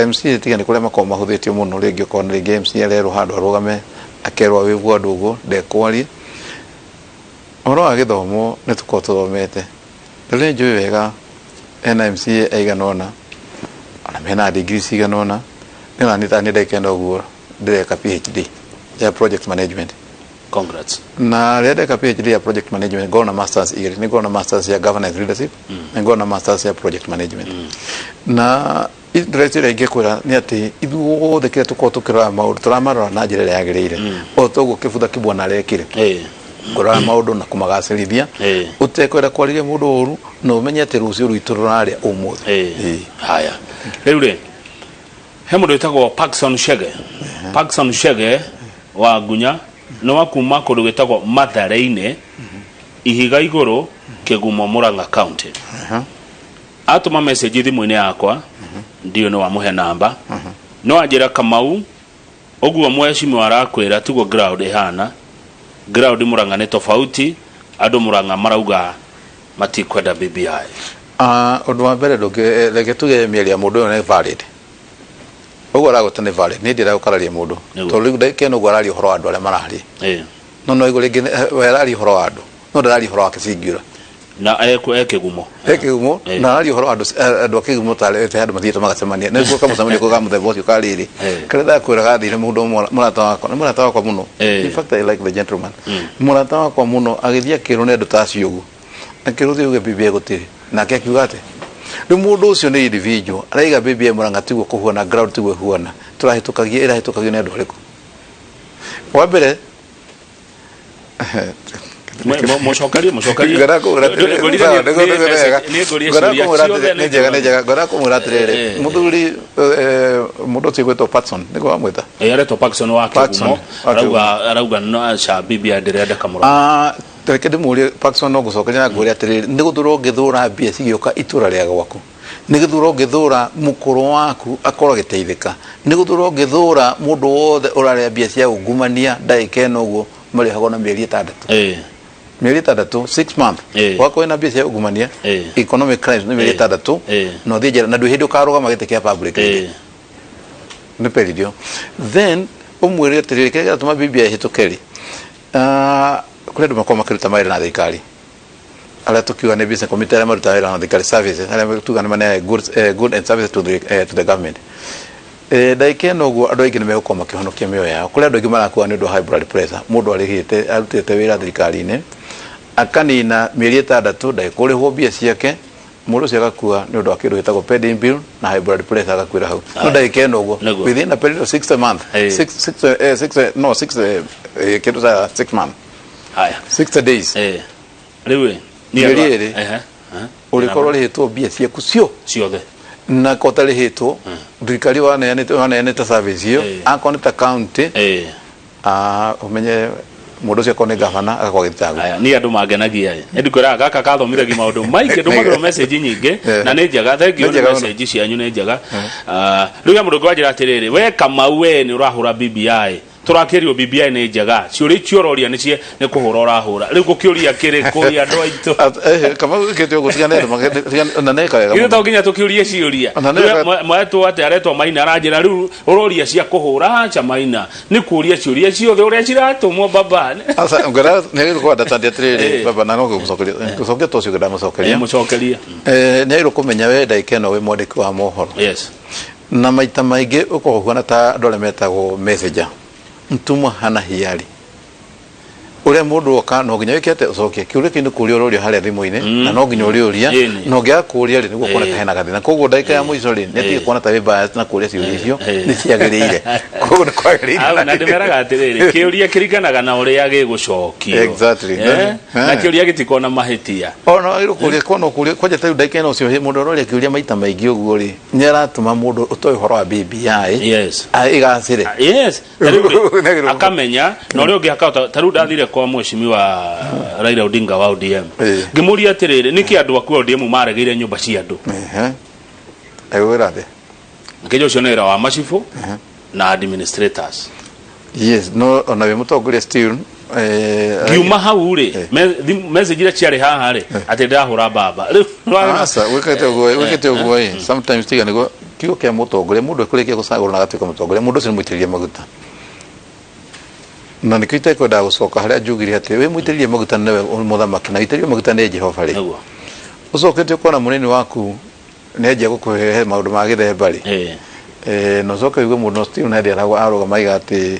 MCA tiga nĩ kũrĩa makoragwo mahũthĩtio mũno, rĩngĩ ũkona rĩngĩ MCA arerwo handũ arũgame akerwo awĩvwo andũ ũguo ndekwaria. Ũhoro wa gĩthomo nĩ tũkoragwo tũthomete. Rĩu nĩ njũĩ wega hena MCA aigana ũna ona mena degree cigana ũna. Nĩ ona niĩ taniĩ ndagĩka ĩno ũguo ndĩreka PhD ya project management. Congrats. Na rĩrĩa ndeka PhD ya project management ngorwo na masters igĩrĩ, nĩ ngorwo na masters ya governance leadership na ngorwo na masters ya project management. Na interest ĩrĩa ingĩkwĩra nĩ atĩ ithuothe kĩrĩa tũkoragwo tũkĩrora maũndũ tũramarora na njĩra ĩrĩa yagĩrĩire, o toguo Kĩbutha Kĩbwana arekire kũrora maũndũ na kũmagacĩrithia ũtekwenda kwarĩria mũndũ ũru, na ũmenye atĩ rũciũ rwitũ rũrarĩa ũmũthĩ. Haya, rĩu rĩ he mũndũ wĩtagwo Parkson Shege, Parkson Shege wa Ngunya, nĩ wa kuma kũndũ gwĩtagwo Mathare-inĩ, Ihiga Igũrũ, Kĩgumo, Murang'a County. Atũma message thimũ-inĩ yakwa, ndiũ nĩ wamũhe namba, no anjĩra Kamau. Ũguo mheshimiwa arakwĩra tiguo ground ĩhana. Ground Murang'a nĩ tofauti, andũ Murang'a marauga matikwenda BBI. Ah, ũndũ wa mbere ndũngĩ reke tuge mĩario ya mũndũ ũyũ nĩ valid. Ũguo aragweta nĩ valid. Niĩ ndienda gũkararia mũndũ. Tondũ rĩu ndagĩka ĩno ũguo araria ũhoro wa andũ arĩa mararia. No no igũ rĩngĩ we araria ũhoro wa andũ. No ndararia ũhoro wake singular. Na e kĩgumo. E kĩgumo na araria ũhoro wa andũ andũ a kĩgumo tarĩ andũ mathiĩte magacemania. Nĩguo kamũcemanio kau ga mũthemba ũcio ka rĩrĩ. Karĩa ndakwĩra gathire mũndũ ũmwe mũrata wakwa, nĩ mũrata wakwa mũno. In fact I like the gentleman. Mũrata wakwa mũno agĩthiĩ akĩrwo nĩ andũ ta acio ũguo. Akĩrwo thiĩ uge BBI gũtirĩ. Nake akiuga atĩ rĩu mũndũ ũcio nĩ individual araiga BBI Murang'a tiguo kũhuana ground tiguo ĩhuana tũrahĩtũkagia ĩrahĩtũkagio nĩ andũ arĩkũ wa mbere. Mũcokerie, mũcokerie. Ngwenda kũmwĩra atĩrĩrĩ, Ngũrire sawa, nĩguo nĩguo wega. nĩ ngũrie Ngwenda ciũria kũmwĩra ciothe atĩrĩrĩ, nĩ njega nĩ njega ngwenda kũmwĩra atĩrĩrĩ, mũthuri mũndũ ũcio gwĩtwo Patson nĩguo wamwĩta? Aretwo Parkson wa Parkson, Kĩgumo. wa Kĩgumo. Arauga no aca BBI ndĩrendeka Murang'a. Ah, reke ndĩmũrie Parkson no ngũcokeria na ngwĩre atĩrĩrĩ, nĩ gũthũra ũngĩthũra mbia cigĩũka itũra rĩa gwaku, nĩ gũthũra ũngĩthũra mũkũrũ waku akorwo agĩteithĩka, nĩ gũthũra ũngĩthũra mũndũ wothe ũrarĩa mbia cia ungumania ndagĩka ĩno ũguo marĩhagwo na mĩeri 6. Mĩeri 6, 6 month. Wakorwo wĩna mbia cia ungumania, economic crimes, nĩ mĩeri 6 na ũthiĩ njera na ndwĩ hĩndĩ ũkarũgama gĩtĩ kĩa public rĩngĩ. Nĩ peridio then ũmwĩre atĩrĩrĩ, kĩrĩa kĩratũma BBI ĩhĩtũke rĩ, kũrĩ andũ makoragwo makĩruta mawĩra na thirikari arĩa tũkiuga nĩ business committee, arĩa marutaga wĩra na thirikari, services, arĩa tuga nĩ maneanaga goods, good and services to the government. Ndagĩka ĩno ũguo andũ aingĩ nĩ megũkorwo makĩhonokia mĩoyo yao. Kũrĩ andũ aingĩ marakua nĩ ũndũ wa high blood pressure. Mũndũ arĩhĩte arutĩte wĩra thirikari-inĩ akanina mĩeri 6 ndagĩkũrĩhwo mbia ciake, mũndũ ũcio agakua nĩ ũndũ wa kĩndũ gĩtagwo pending bill na high blood pressure, agakuĩra hau. No ndagĩka ĩno ũguo, within a period of 60 months, six, six, six, no six, kĩndũ ta 6 months, 60 days. Rĩu ĩ, niĩ Mĩeri 2. Ũrĩkorwo ũrĩhĩtwo mbia ciaku cio ciothe. Na ko ũtarĩhĩtwo thirikari waneanĩte service ĩyo, akorwo nĩ ta county, ũmenye mũndũ ũcio akorwo nĩ gavana agakorwo agĩthitangwo. Aya niĩ andũ mangenagia ĩ nĩ ndikwĩraga gaka kathomithagia maũndũ maingĩ, ndũmagĩrwo message nyingĩ. Na nĩ njega, thank you. Nĩ nĩ njega mũno. Message cianyu nĩ njega. Ah, rĩu ya mũndũ ũngĩ wanjĩra atĩrĩrĩ, we Kamau, we nĩ ũrahũra BBI, tũrakĩrio BBI nĩ njega, ciũria icio ũroria nĩ nĩ kũhũra ũrahũra, rĩu gũkĩũria kĩrĩ kũria andũ aitũ? Kamau ĩkĩte ũguo tigane andũ na neka wega ithuĩ mũno. to nginya tũkĩũrie ciũria. Ona nĩ wega. Mwetwo atĩ aretwo Maina, aranjĩra rĩu ũroria cia kũhũra. Aca Maina, nĩ kũria ciũria ciothe ũrĩa ciratũmwo baba. Asa ngwenda nĩ agĩrĩirwo kũunderstand atĩrĩrĩ, baba, na no gũcokeria gũcokia to ũcio ndamũcokeria. Mũcokerie. Nĩ agĩrĩirwo kũmenya we ndagĩka ĩno wĩ mwandĩki wa mohoro na maita maingĩ ũkoragwo ũhuana ta andũ arĩa metagwo messenger, mtumwa hana hiari. Ũrĩa mũndũ oka no nginya wĩke atĩ ũcokie kĩũria kĩu, nĩ kũria ũroria harĩa thimũ-inĩ na no nginya ũrĩũria. Na ũngĩaga kũria rĩ, nĩguo kuoneka hena gathĩna. Koguo ndagĩka ya mũico rĩ, nĩ atige kuona ta wĩ biased na kũria ciũria icio nĩ ciagĩrĩire, koguo nĩ kwagĩrĩire. Au, na ndĩmeraga atĩrĩrĩ, kĩũria kĩringanaga na ũrĩa gĩgũcokio. Na kĩũria gĩtikona mahĩtia. Ona wagĩrĩirwo kũria kona kũria kwanja ta rĩu ndagĩka ĩno ũcio mũndũ aroria kĩũria maita maingĩ ũguo rĩ, nĩ aratũma mũndũ ũtoĩ ũhoro wa BBI ĩgacĩre. Yes. Ta rĩu rĩ, Nĩagĩrĩirwo akamenya na ũrĩa ũngĩ akahota. Ta rĩu ndathire kwa mheshimiwa Raila Odinga wa ODM, ngĩmũria atĩrĩrĩ, nĩkĩ andũ aku a ODM maregeire nyũmba cia andũ? Ehe. Egwĩra atĩa? Akĩnja ũcio nĩ wĩra wa macibũ na administrators. Yes, no ona wĩ mũtongoria still ngiuma hau rĩ, message iria ciarĩ haha rĩ, atĩ ndĩrahũra mbamba rĩu. Aca, wĩkĩte ũguo ĩ, sometimes tiga nĩguo kiugo kĩa mũtongoria, mũndũ ekũrĩkia gũcagũrwo na agatuĩka mũtongoria, mũndũ ũcio nĩ mũitĩrĩrie maguta, na nĩkĩo itekwendaga gũcoka harĩa njugire atĩ wĩ mũitĩrĩrie maguta nĩwe mũthamaki na wĩitĩrĩrie maguta nĩ Jehova rĩ, ũcokete ũkona mũnini waku nĩ anjia gũkũhe maũndũ ma gĩthemba rĩ, na ũcoke ũigue mũndũ no still na hĩndĩ arũgama aiga atĩ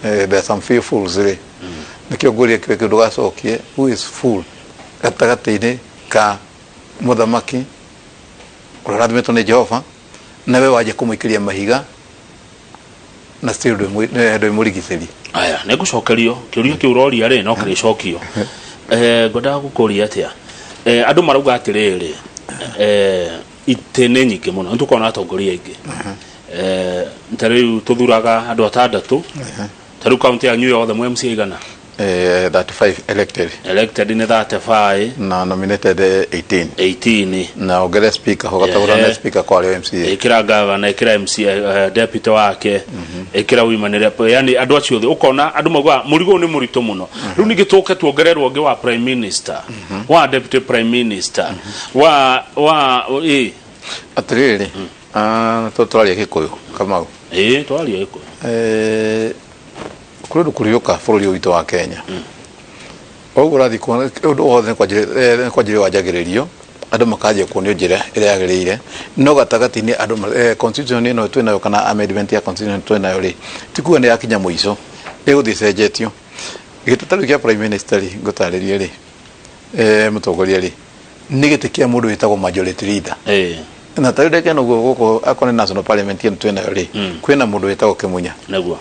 there are some few fools rĩ, nĩkĩo ngũria kĩrĩa kĩu ndũgacokie, who is fool gatagatĩ-inĩ ka mũthamaki ũrĩa ũrathimĩtwo nĩ Jehova na we wanjia kũmũikĩria mahiga na still ndwĩ mũrigicĩri? Aya, nĩ ngũcokerio kĩũria kĩu ũroria rĩ, no kĩrĩcokio. Ngwendaga gũkũria atĩa, andũ marauga atĩrĩrĩ, itĩ nĩ nyingĩ mũno, nĩ tũkorwo na atongoria aingĩ. Ta rĩu tũthuraga andũ atandatũ, ta rĩu kaunti yanyu yothe mwĩ MCA igana? 35 elected. Elected nĩ 35. Na nominated 18. 18. Na ongere speaker ho gatagũra na speaker kwa rĩo MCA. Ĩkĩra gavana, ĩkĩra MCA, deputy wake, ĩkĩra women rep, yani andũ acio othe ũkona andũ maugaga mũrigo ũyũ nĩ mũritũ mũno. Rĩu ningĩ tũke tuongererwo ũngĩ wa prime minister, wa deputy prime minister, wa ĩ. Atĩrĩrĩ, to tũraria Gĩkũyũ, Kamau? Ĩ, twaria Gĩkũyũ. Kũrĩ ũndũ kũriũka bũrũri ũyũ witũ wa Kenya. Ũguo ũrathiĩ kuona ũndũ wothe nĩ kwanjĩrĩrio wanjagĩrĩrio, andũ makanjia kuonio njĩra ĩrĩa yagĩrĩire, no gatagatĩ-inĩ andũ constitution ĩno twĩnayo kana amendment ya constitution twĩnayo rĩ, ti kuga nĩ yakinya mũico, ĩgũthiĩ ĩcenjetio. Gĩtĩ ta rĩu kĩa prime minister rĩ, ngũtarĩrie rĩ, mũtongoria rĩ, nĩ gĩtĩ kĩa mũndũ wĩtagwo majority leader. Na ta rĩu ndagĩka ĩno ũguo gũkũ akorwo nĩ national parliament ĩno twĩnayo rĩ, kwĩna mũndũ wĩtagwo Kĩmunya.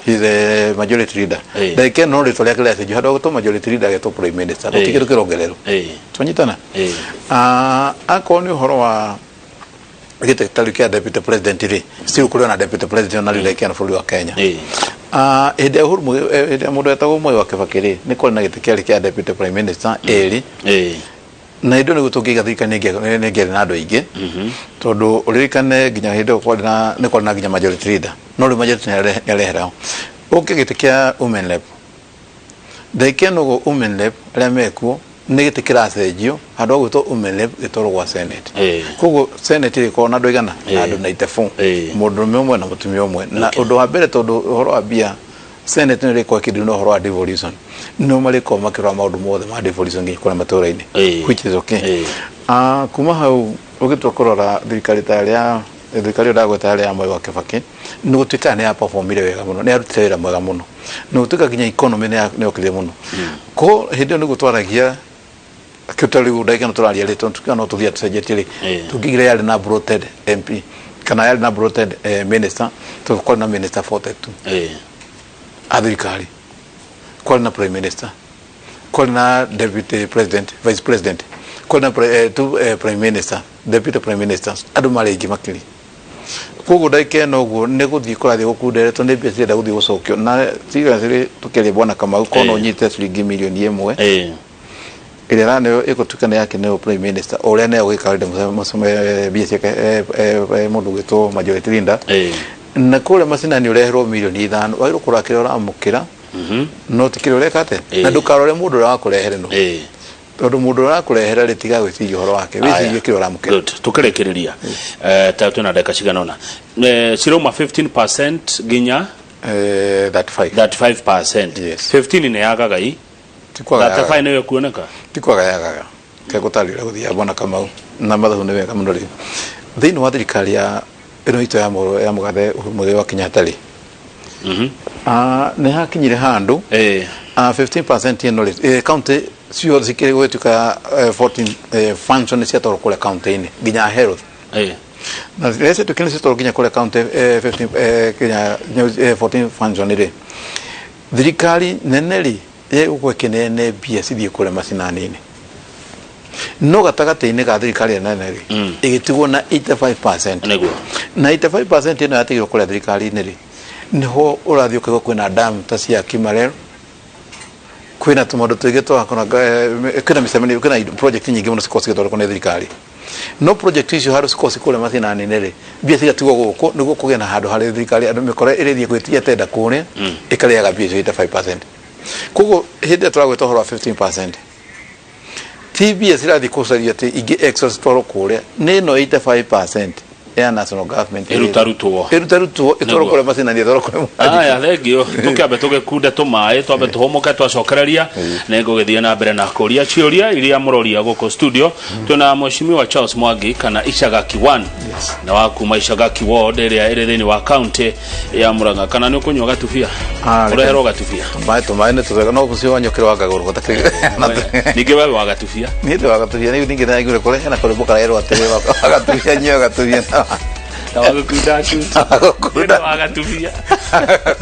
He is the majority leader. Ndagĩka ĩno rĩtwa rĩake rĩacenjio, handũ ha gwĩtwo majority leader agetwo prime minister. Gũtirĩ kĩndũ kĩrongererwo. Twanyitana? Akorwo nĩ ũhoro wa gĩtĩ ta rĩu kĩa deputy president rĩ, still kũrĩ ona deputy president ona rĩu ndagĩka ĩno bũrũri wa Kenya. Hĩndĩ ya Uhuru, hĩndĩ ya mũndũ wetagwo Mwai wa Kibaki rĩ, nĩ kwarĩ na gĩtĩ kĩarĩ kĩa deputy prime minister ĩrĩ. Na hĩndĩ ĩyo nĩguo tũngĩiga thirikari nĩ ĩngĩarĩ na andũ aingĩ, tondũ ũririkane nginya hĩndĩ ĩyo kwarĩ na nĩ kwarĩ na nginya majority leader, no rĩu majority nĩ areherao. Ũke gĩtĩ kĩa women rep, ndagĩka ĩno ũguo women rep arĩa mekuo nĩ gĩtĩ kĩracenjio, handũ ha gwĩtwo women rep gĩtwarwo gwa senate. Koguo senate ĩgĩkorwo na andũ aigana? Na andũ 94, mũndũrũme ũmwe na mũtumia ũmwe. Na ũndũ wa mbere, tondũ ũhoro wa mbia, senate nĩ ĩrĩkorwo ĩkĩdeal na ũhoro wa devolution, no marĩkorwo makĩrora maũndũ mothe ma devolution nginya kũrĩa matũra-inĩ, which is okay. Kuma hau ũgĩtua kũrora thirikari ta ĩrĩa thirikari ĩyo ndagweta ĩrĩa ya Mwai wa Kibaki, nĩ gũtuĩka nĩ ya performire wega mũno, nĩ yarutire wĩra mwega mũno, nĩ gũtuĩka nginya economy nĩ yokĩrire mũno. Ko hĩndĩ ĩyo nĩguo twaragia kĩu, rĩu ndagĩka ĩno tũraria rĩ, tondũ tukiuga no tũthiĩ tũcenjetie rĩ, tũngĩigire yarĩ na bloated MP kana yarĩ na bloated minister, tondũ kwarĩ na minister 42 a thirikari, kwarĩ na prime minister, kwarĩ na deputy president, vice president, kwarĩ na two prime minister, deputy prime minister, andũ marĩ aingĩ makĩria. Koguo ndagĩka ĩno ũguo nĩ gũthiĩ kũrathiĩ gũkunderetwo nĩ mbia cirenda gũthiĩ gũcokio. Na seriously, tũkĩaria, bwana Kamau, korwo no ũnyite ciringi mirioni 1 ĩrĩa ĩraneo ĩgũtuĩka nĩ yakĩneo prime minister, o ũrĩa neo gwĩka mbia ciake mũndũ ũgwĩtwo majority leader, na kũrĩa macinani ũreherwo mirioni 5, wagĩrĩirwo kũrora kĩrĩa ũramũkĩra, no ti kĩrĩa ũreka atĩa. Na ndũkarore mũndũ ũrĩa wakũrehere no, tondũ mũndũ ũrĩa ũrakũrehera rĩ, tiga gwĩciria ũhoro wake, wĩcirie kĩrĩa ũramũkĩra. Good. Tukĩrĩkĩrĩria, ta twĩna ndagĩka cigana ũna, cirauma 15% nginya 35. 35%. Yes. 15 nĩ yagaga i Ti kwaga yagaga. 35 nĩyo ĩkuoneka. Ti kwaga yagaga. Kegũtarĩria ũrĩa gũthiaga, bwana Kamau, na mathabu nĩ wega mũno. Rĩu thĩinĩ wa thirikari ya ĩno itũ ya ya mũgathe Uhuru Muigai wa Kenyatta rĩ, nĩ hakinyire handũ 15% ĩno rĩ, county ciothe cikĩrĩ gũgĩtuĩka 14 function nĩ ciatwarwo kũrĩa county-inĩ nginya health, na rĩrĩa ciatuĩkire nĩ ciatwarwo nginya kũrĩa county, 15 nginya 14 function rĩ, thirikari nene rĩ ĩgũkorwo ĩkĩneane mbia cithiĩ kũrĩa macinani-inĩ, no gatagatĩ-inĩ ga thirikari ĩrĩa nene rĩ, ĩgĩtigwo na 85%. Na 85% ĩno yatigirwo kũrĩa thirikari-inĩ rĩ, nĩho ũrathiĩ ũkaigua kwĩna dam ta cia Kimarel, kwĩna tũmaũndũ tũingĩ twa kwĩna mĩcemanio, kwĩna project nyingĩ mũno cikoragwo cigĩthondekwo nĩ thirikari, no project icio handũ cikoragwo cikũrĩa macinani-inĩ rĩ, mbia cigatigwo gũkũ nĩguo kũgĩe na handũ harĩ thirikari andũ mĩkora ĩrĩthiĩ gwĩtia tenda kũrĩa ĩkarĩaga mbia icio 85%. Koguo hĩndĩ ĩrĩa tũragwĩta ũhoro wa 15%, ti mbia cirathiĩ gũcaria atĩ ingĩ extra citwarwo kũrĩa, nĩ ĩno 85% ya national government ĩrutarutwo. Ĩrutarutwo ĩtwarwo kũrĩa macinani, ĩtwarwo kũrĩa. Aya, thengio. Tũkĩambe tũgĩkunde tũmaĩ, twambe tũhũmũke, twacokereria nĩ ngũgĩthiĩ na mbere na kũria ciũria iria mũroria gũkũ studio. Twĩna Mheshimiwa Charles Mwangi kana Icagaki 1 na wa kuma Icagaki ward ĩrĩa ĩrĩ thĩinĩ wa county ya Murang'a. Kana nĩ ũkũnyua gatubia? Ũreherwo gatubia. Tũmaĩ nĩ tũthega, no ũcio wanyua wa ngagũrũ. Ningĩ wewe wa gatubia? Niĩ ndĩ wa gatubia. Rĩu ningĩ ndaiguire kũrĩa hena karwĩmbo karerwo atĩrĩ, wa gatubia nyua gatubia na na wagũkunda kunda. Wagũkunda. Wa gatubia.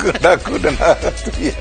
Kunda kunda na gatubia.